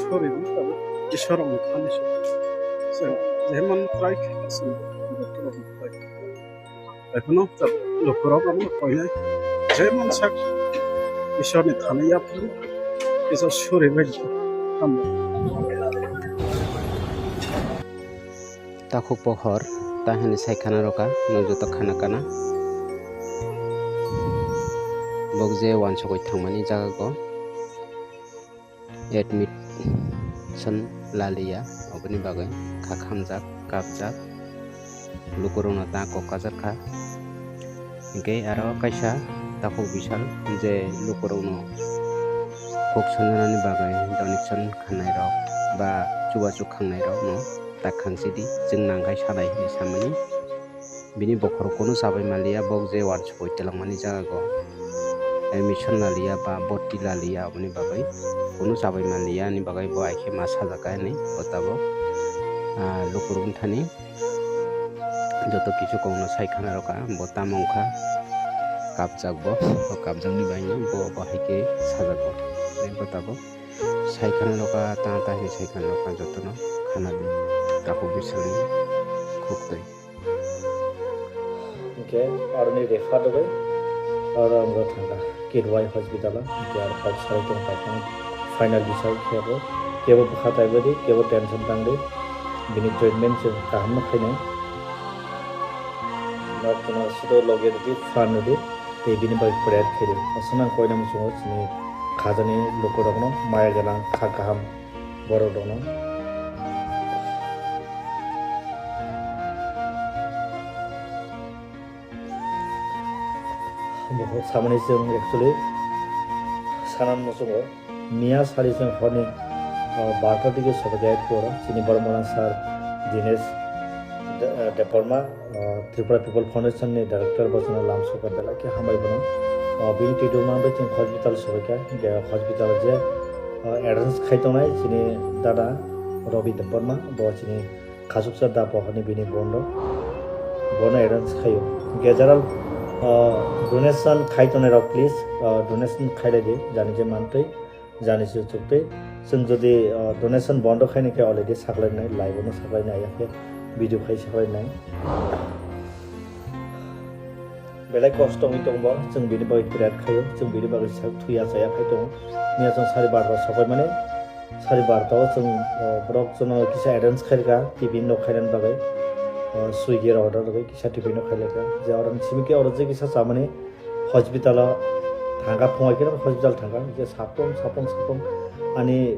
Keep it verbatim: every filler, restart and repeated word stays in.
Sorry, Isor ang khan se. Jeman try khasin. Ekhono lukurok ang koinai. Jeman sak Isor ni thani yapri. Isor sorry bai. Takhuk pohor, ta hwnwi sai khana rwkha, nwng joto khana kana. Bok je wansugwi thangmani jaga go. Admission laliya, oboni bagwi kha khamjak, kapjak. Lukurokno ta kok kajar kha. Hinkhe aro kaisa takhuk bisal je lukurokno kok sanani bagwi donation khanai rok ba chubachu khangnai rokno ta khangchidi, chwng nangkhai sanai hinwi samani. Bini bokhorok kunu chabai manliya, bok je wansugwi twlangmani jaga go admission laliya ba boti laliya, aboni bagwi kunu chabai manliya ni bagwi bo aikhe ma sajak kha hinwi bo tabuk, ah, lukurok wngthani. Joto kisu kokno sai khana rwkha, bo tamo wngkha kapjak bo, bo kapjakni bagwino bo, bo hai khe sajago. Tei bo tabuk sai khana rwkha, ta ta hinwi sai khana rwkha, jotono khana di. Takhuk bisalni khuktwi. Hinkhe aroni refer rwgwi aro ang thangkha Kidwai hospital o, hinkhe aro kok sai tong kha, final bisai khe bo kebo bwkha taibradi, kebo tension tangdi, bini treatment chwng kaham no khainai. Nok tongma sudo loge rwdi, phan rwdi, tei bini bai prayer khaidi. Aswk nang koina muchungo chini khajani lukurokno maya gwnang, kha kaham borok rokno. Samani chwng actually sanan muchungo. Miya sari chwng horni, ah, barta digi sobaikha airport o. Chini borok mona sir Dinesh De-, ah, Debbarma, ah, Tripura People Foundation ni director, bo chwngno lam sokha belai khe hambai bono. Ah, bini twido ma bai chwng hospital sobaikha, hinkhe hospital je, ah, arrange khai tongnai chini dada Ravi Debbarma, bo chini khachuksa da pohorni bini bondo, bono arrange khaio. Hinkhe jaral, ah, donation khai tongnai rok please, ah, donation khailai di, jani je mantwi. Jani se chuktwi. Chwng jodi, ah, donation bondo khaini khe already saklainai, live-o no saklainai, ya khe video khai saklainai. Belai kosto wngwi tongbo, chwng bini bagwi prayer khaio, chwng bini bagwi sak thuya chaya khai tongo. Miya chwng sari barta sopaimani, sari barta o chwng, ah, borok chwngno kisa arrange khairwkha, tiffin no khainani bagwi, ah, Swiggy rok order rwgwi kisa tiffin no khailaikha. Je oro simi khe oro je kisa chamani, hospital o thangkha, phungai khe hospital thangkha, je sapung, sapung, sapung ani